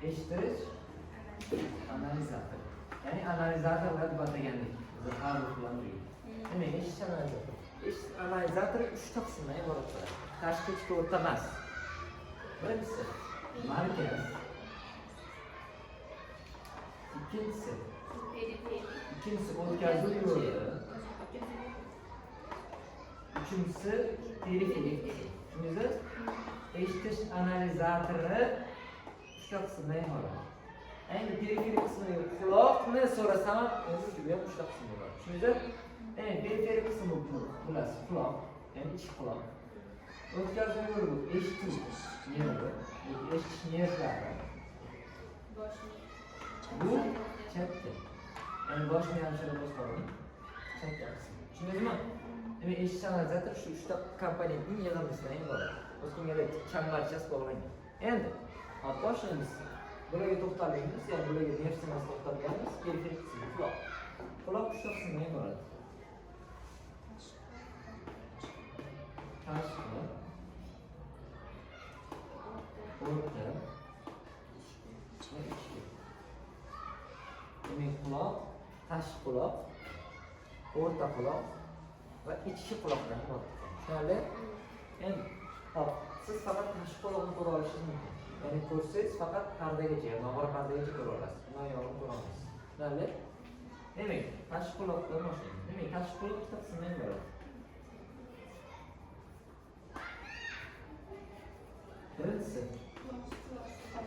Eshittirish analizatori. Ya'ni analizatorlar deb atagandik. Biz har bir bilan birga. Demak, eshitish analizatori. Eshitish analizatori 3 ta qismdan iborat bo'ladi. Tashqi, ichki, o'rta emas. Birinchisi markaz. Ikkinchisi, ikkinchisi o'tkazuv yo'li. Uchinchisi periferik qism. Tushundingizmi? Eshitish analizatori 3 ta qismdan iborat. Endi periferik qismidagi quloqni so'rasam ham, o'zi bu ham 3 ta qismga iborat. Tushundingizmi? Endi periferik qismi bu bilasiz, quloq, ya'ni ichki quloq. O'tkazuv yo'li bu eshituv nervi yoki eshitish nervlari. Bu chapga. Ya'ni bosh miya hamshira boshqaruvining chapga qismi. Tushundingizmi? Demak, eshitish analizatori shu 3 ta komponentning yig'indisidan iborat. O'zganga chambarchas bog'langan. Endi, hop, boshlaymiz. Bularga to'xtalganmiz, ya'ni bularga nerv sistemasida to'xtalganmiz. Periferik qismi quloq. Quloq 3 ta qismdan iborat. Tashqi, o'rta va ichki. Demak, quloq, tashqi quloq, o'rta quloq va ichki quloqdan iborat. Tushunarli? Endi, hop, siz faqat tashqi quloqni ko'ra olishingiz mumkin. Ya'ni ko'rsangiz faqat pardagacha, ya'ni nog'ora pardagacha ko'ra olasiz. Undan yog'ini ko'ra olmaysiz. Tushunarli? Demak, tashqi quloqdan boshlaymiz. Demak, tashqi quloq ikkita qismdan iborat. Birinchisi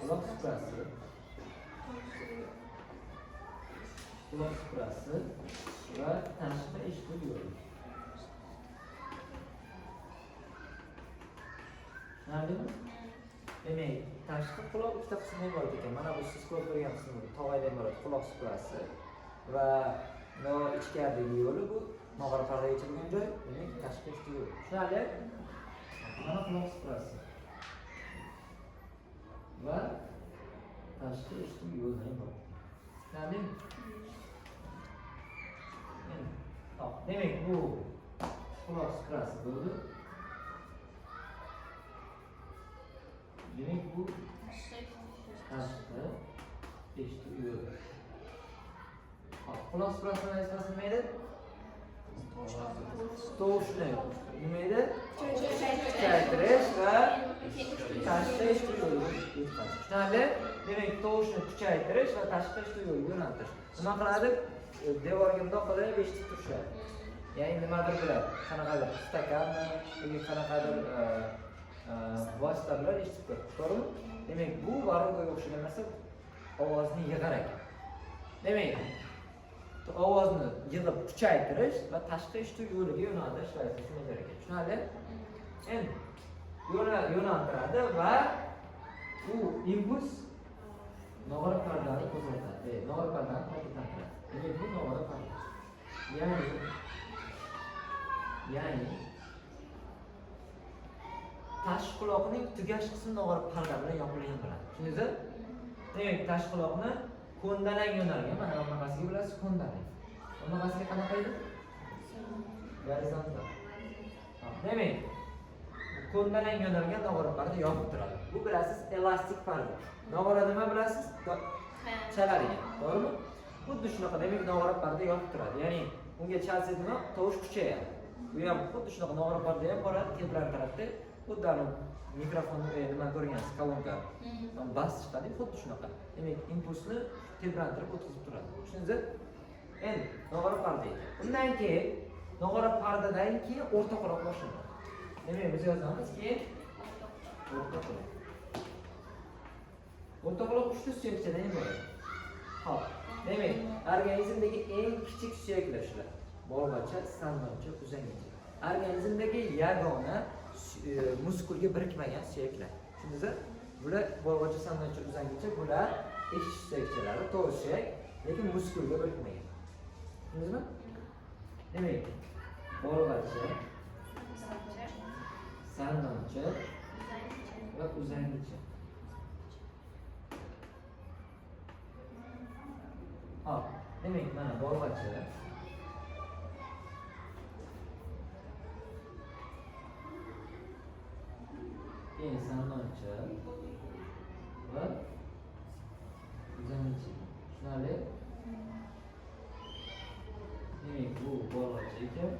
quloq suprasi, quloq suprasi va tashqi eshituv yo'li. Tushunarlimi? Demak, tashqi quloq ikkita qismdan iborat ekan. Mana bu siz ko'rib turgan qismi tog'aydan iborat quloq suprasi va no ichkaridagi yo'li bu nog'ora pardagacha bo'lgan joy, demak, tashqi eshituv yo'li. Tushunarli? Mana quloq suprasi va tashqi eshituv yo'lidan iborat. Tushunarlimi? Endi, hop, demak, bu quloq suprasi bo'ldi. Demak, bu tashqi eshituv yo'li. Hop, quloq suprasini vazifasi nima edi? Tovushni nima edi? Kuchaytirish va tashqi eshituv yo'liga yetkazish. Tushunarli? Demak, tovushni kuchaytirish va tashqi eshituv yo'liga yo'naltirish. Nima qiladi? Devorga bundoq qilib eshitib turishadi. Ya'ni nimadir biladi. Qanaqadir stakanmi yoki qanaqadir vosita bilan eshitib turadi. To'g'rimi? Demak, bu voronkaga o'xshagan narsa ovozni yig'ar ekan. Demak, ovozni yig'ib kuchaytirish va tashqi eshituv yo'liga yo'naltirish vazifasini bajarar ekan. Tushunarli? Endi yo'naltiradi va u impuls nog'ora pardani qo'zg'atadi, nog'ora pardani harakatlantiradi. Demak, bu nog'ora parda. Ya'ni tashqi quloqning tugash qismi nog'ora parda bilan yopilgan bo'ladi. Tushundingizmi? Demak, tashqi quloqni ko'ndalang yo'nalgan. Mana bunaqasiga bilasiz, ko'ndalang. Bunaqasiga qanaqa edi? Gorizontal. Demak, ko'ndalang yo'nalgan nog'ora parda yopib turadi. Bu bilasiz, elastik parda. Nog'ora nima bilasiz? Chaladigan, to'g'rimi? Xuddi shunaqa, demak, nog'ora parda yopib turadi. Ya'ni unga chalsangiz nima? Tovush kuchayadi. Bu ham xuddi shunaqa nog'ora parda ham boradi, tebrantiradi. Xuddi anavi mikrofonni nima ko'rgansiz, kolonka. Bas chiqadi, xuddi shunaqa. Demak, impulsni tebrantirib o'tkazib turadi. Tushundingizmi? Endi nog'ora parda ekan. Undan keyin nog'ora pardadan keyin o'rta quloq boshlanadi. Demak, biz yozamiz, keyin o'rta quloq. O'rta quloq 3 ta suyakchadan iborat. Xo'p, demak, organizmdagi eng kichik suyaklar shular. Bolg'acha, sandoncha, uzangicha. Organizmdagi yagona muskulga birikmagan suyaklar. Tushundingizmi? Bular bolg'acha, sandoncha, uzangicha, bular eshitish suyakchalari, to'g'ri suyak, lekin muskulga birikmagan. Tushundingizmi? Demak, bolg'acha, sandoncha va uzangicha. Hop, demak, mana bolg'acha. Keyin sandoncha va Uzangicha. Tushunarli? Demak, bu bolg'acha ekan.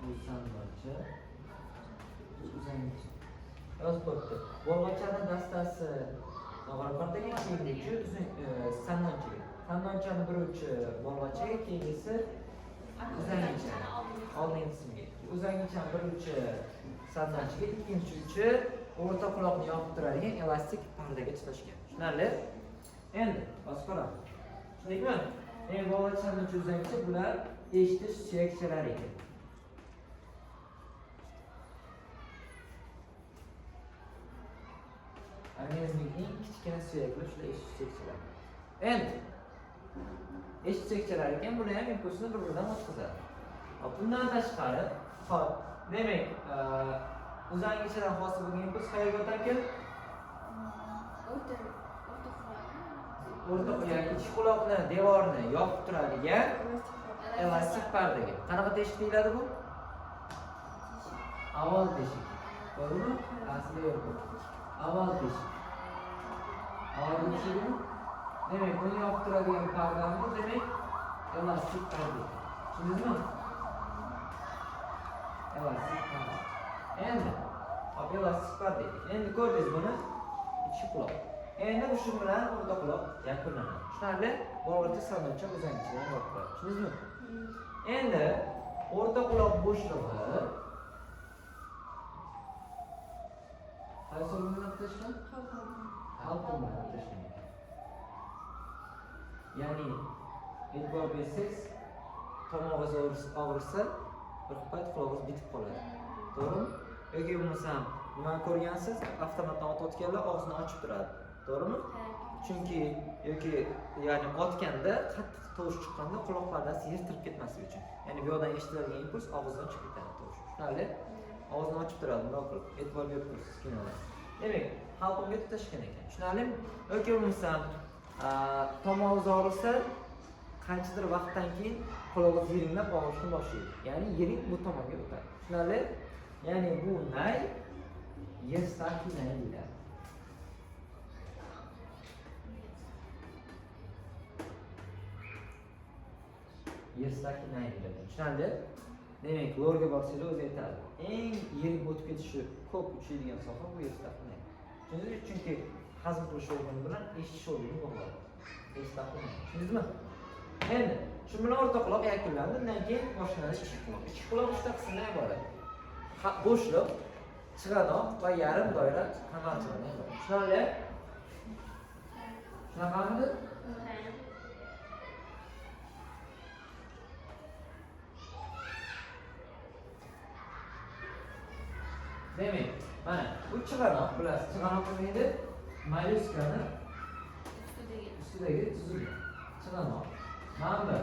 Bu sandoncha. Bu uzangicha. Yozib qo'yibdi. Bolg'achani dastasi nog'ora pardaga, keyingi uchi sandonchaga. Sandonchani bir uchi bolg'achaga, keyingisi uzangicha. Oldingi qismiga. Uzangichani bir uchi sandonchaga, ikkinchi uchi o'rta quloqni yopib turadigan elastik pardaga tutashgan. Tushunarli? Endi hozir ko'ramiz. Tushundikmi? Demak, bolg'acha, sandoncha, uzangicha bular eshitish suyakchalari ekan. Organizmning eng kichkina suyaklar shular eshitish suyakchalari. Endi eshitish suyakchalari ekan, bular ham impulsni bir-biridan o'tkazadi. Hop, bundan tashqari, hop, demak, uzangichadan hosil bo'lgan impuls qayerga o'tar ekan? O'rta, ya'ni ichki quloqni devorini yopib turadigan elastik pardaga. Qanaqa teshik deyiladi bu? Avval teshik. To'g'rimi? Aslida yo'q bu. Avval teshik. Avval teshigimi? Demak, buni yopib turadigan pardani demak elastik parda. Tushundingizmi? Elastik parda. Endi, hop, elastik parda dedik. Endi ko'rdingiz buni ichki quloq. Endi shu bilan o'rta quloq yakunlanadi. Tushunarli? Bolg'acha, sandoncha, uzangichadan iborat bo'ladi. Tushundingizmi? Endi o'rta quloq bo'shlig'i qaysi organ bilan tutashgan? Halqum bilan tutashgan ekan. Ya'ni e'tibor bersangiz, tomog'ingiz og'risa, bir payt qulog'ingiz bitib qoladi. To'g'rimi? Yoki bo'lmasam, nimani ko'rgansiz, avtomatdan otayotganlar og'zini ochib turadi. To'g'rimi? Chunki yoki ya'ni otganda qattiq tovush chiqqanda quloq pardasi yirtilib ketmasligi uchun. Ya'ni bu yoqdan eshitiladigan impuls og'izdan chiqib ketadi tovush. Tushunarli? Og'zini ochib turadi, bundoq qilib. E'tibor berib tursiz kinoda. Demak, halqumga tutashgan ekan. Tushunarlimi? Yoki bo'lmasam, tomog'ingiz og'risa, qanchadir vaqtdan keyin qulog'ingiz yiringlab og'rishni boshlaydi. Ya'ni yiring bu tomonga o'tadi. Tushunarli? Ya'ni bu nay Yerstaki nay deyiladi. Yerstaki nay deyiladi. Tushunarli? Demak, lorga borsangiz o'zi aytadi. Eng yiring o'tib ketishi ko'p uchraydigan soha bu yerstaki nay. Tushundingizmi? Chunki hazm qilish organi bilan eshitish organi bog'liq. Yerstaki nay. Tushundingizmi? Endi shu bilan o'rta quloq yakunlandi. Undan keyin boshlanadi ichki quloq. Ichki quloq uchta qismdan iborat. Bo'shliq, chig'anoq va yarim doira kanalchadan iborat. Tushunarli? Shunaqamidi? Demak, mana bu chig'anoq, bilasiz, chig'anoq nima edi? Mollyuskani ustidagi tuzilgan chig'anoq. Mana bu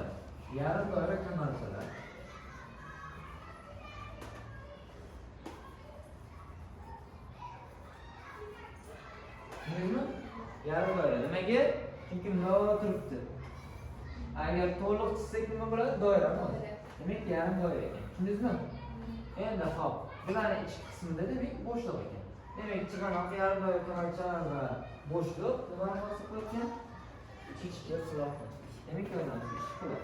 yarim doira kanalchalar. Tushundingizmi? Yarim doira. Nimaga? Chunki bundoq turibdi. Agar to'liq chizsak nima bo'ladi? Doirani o'zi. Demak, yarim doira ekan. Tushundingizmi? Endi hop, bularning ichki qismida demak bo'shliq ekan. Demak, chig'anoq, yarim doira kanalchalar va bo'shliq nimani hosil qilar ekan? Ichki quloqni. Demak, yozamiz ichki quloq.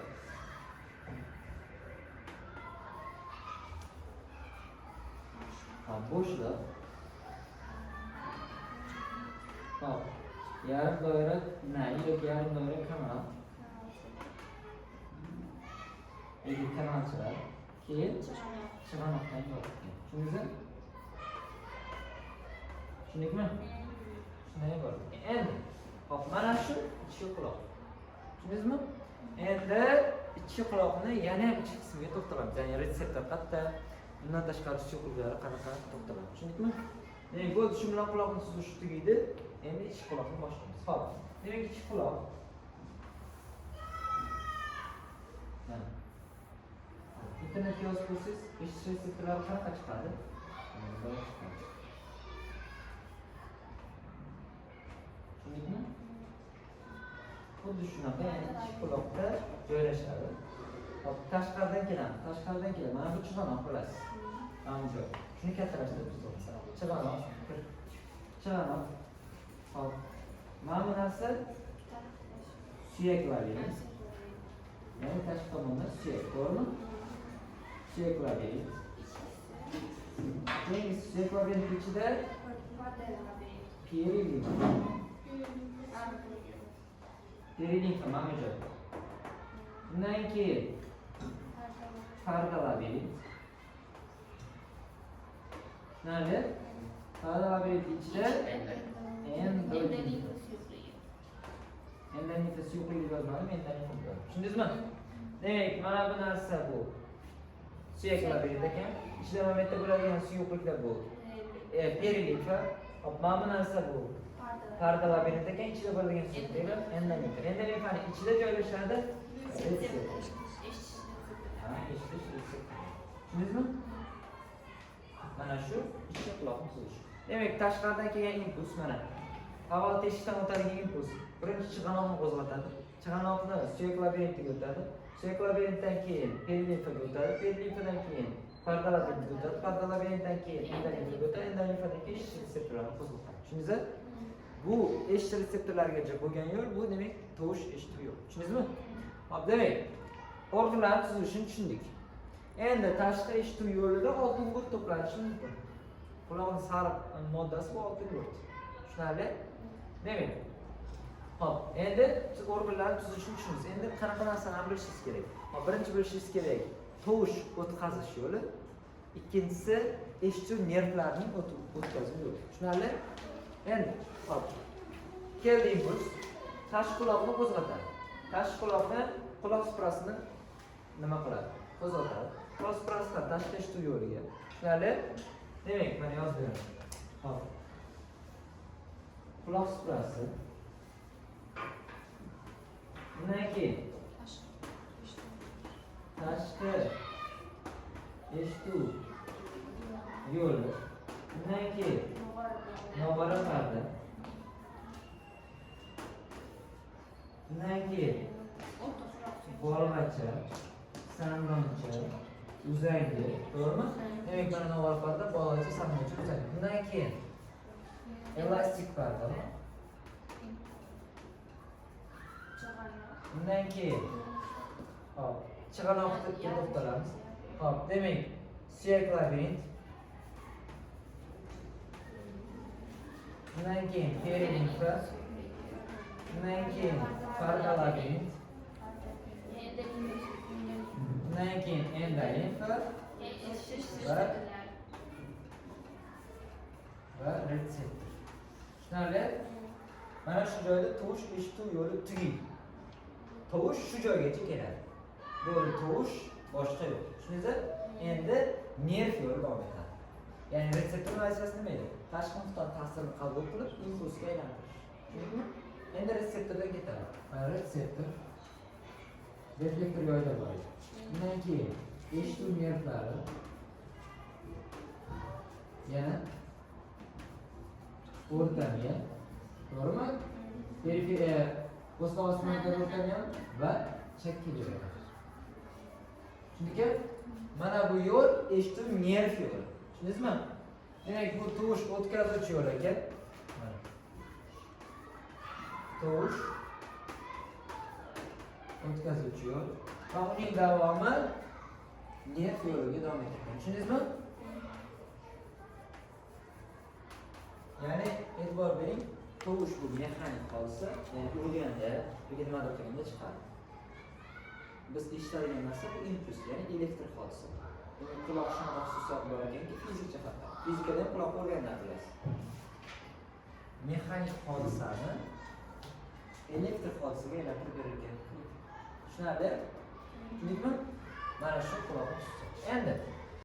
Hop, bo'shliq. Hop, yarim doira nay yoki yarim doira kanal. Yoki kanalchalar. Keyin chig'anoqdan iborat ekan. Tushundingizmi? Tushundikmi? Shunday iborat ekan. Endi, hop, mana shu ichki quloq. Tushundingizmi? Endi ichki quloqni yana ham ichki qismiga to'xtalamiz. Ya'ni retseptor qayerda, bundan tashqari suyak hujralari qanaqa to'xtaladi. Tushundikmi? Demak, bo'ldi, shu bilan quloqni suzish tugaydi. Endi ichki quloqni boshlaymiz. Xo'p, demak ichki quloq. Mana. Internetga yozib ko'rsangiz, eshitish retseptorlari qanaqa chiqadi? Bunday chiqadi. Tushundikmi? Xuddi shunaqa, ya'ni ichki quloqda joylashadi. Hop, tashqaridan kelamiz. Tashqaridan keladi. Mana bu chig'anoq bilasiz. Mana bu joy. Shuni kattalashtirib tuzamiz. Chig'anoq. Chig'anoq. Hop. Mana bu narsa suyak labirint. Ya'ni tashqi tomondan suyak, to'g'rimi? Suyak labirint. Keyingisi suyak labirint ichida perilimfa. Perilimfa mana bu joyda. Undan keyin parda labirint. Nerede? Parda labirint ichida endolimfa. Endolimfa suyuqligi yozmadim, endolimfa bo'ladi. Tushundingizmi? Demak, mana bu narsa bu suyak labirint ekan. Ichida mana bu yerda bo'ladigan suyuqliklar bu perilimfa. Hop, mana bu narsa bu parda labirint ekan, ichida bo'ladigan suyuqliklar endolimfa. Endolimfani ichida joylashadi retseptor. Ha, eshitish retseptor. Tushundingizmi? Mana shu ichki quloqni tuzilishi. Demak, tashqaridan kelgan impuls mana. Avval teshikdan o'tadigan impuls birinchi chig'anoqni qo'zg'atadi. Chig'anoqni suyak labirintiga o'tadi. Suyak labirintdan keyin perilimfaga o'tadi. Perilimfadan keyin parda labirintga o'tadi. Parda labirintdan keyin endolimfaga o'tadi. Endolimfadan keyin eshitish retseptorlarini qo'zg'atadi. Tushundingizmi? Bu eshitish retseptorlarigacha bo'lgan yo'l, bu demak tovush eshituv yo'l. Tushundingizmi? Hop, demak, organlar tuzilishini tushundik. Endi tashqi eshituv yo'lida oltin gurt to'planishi mumkin. Quloqning sariq moddasi bu oltin gurt. Tushunarli? Demak, hop, endi siz organlarning tuzilishini tushundingiz. Endi qanaqa narsalarni bilishingiz kerak? Hop, birinchi bilishingiz kerak tovush o'tkazish yo'li, ikkinchisi eshituv nervlarining o'tkazuv yo'li. Tushunarli? Endi, hop, keldi impuls, tashqi quloqni qo'zg'atadi. Tashqi quloqni quloq suprasini nima qiladi? Qo'zg'atadi. Quloq suprasidan tashqi eshituv yo'liga. Tushunarli? Demak, mana yozib beraman. Hop. Quloq suprasi. Undan keyin tashqi eshituv yo'li. Undan keyin nog'ora parda. Undan keyin bolg'acha, sandoncha, uzangi, to'g'rimi? Demak, mana nog'ora parda, bolg'acha, sandoncha, uzangi. Undan keyin elastik parda. Undan keyin hop, chig'anoqni to'xtalamiz. Hop, demak, suyak labirint. Undan keyin perilimfa. Undan keyin parda labirint. Undan keyin endolimfa va retseptor. Tushunarli? Mana shu joyda tovush eshituv yo'li tugaydi. Tovush shu joygacha keladi. Bo'ldi, tovush boshqa yo'q. Tushundingizmi? Endi nerv yo'li davom etadi. Ya'ni retseptor vazifasi nima edi? Tashqi muhitdan ta'sirni qabul qilib, impulsga aylantirish. Tushundingizmi? Endi retseptordan ketadi. Mana retseptor reflektor yoyda bor edi. Undan keyin eshituv nervlari yana o'rta miya, to'g'rimi? Periferiya po'stloq o'rta miya va chakka joyi. Tushundingizmi? Mana bu yo'l eshituv nerv yo'li. Tushundingizmi? Demak, bu tovush o'tkazuvchi yo'l ekan. Mana. Tovush o'tkazuvchi yo'l va uning davomi nerv yo'liga davom etadi. Tushundingizmi? Ya'ni e'tibor bering, tovush bu mexanik hodisa, ya'ni urganda yoki nimadir qilganda chiqadi. Biz eshitadigan narsa bu impuls, ya'ni elektr hodisa. Demak, quloq shunaqa xususiyat bor ekanki, fizik jihatdan. Fizikada ham quloq o'rganadi bilasiz. Mexanik hodisani elektr hodisaga aylantirib berilgan. Tushunarli? Tushundikmi? Mana shu quloq xususiyati. Endi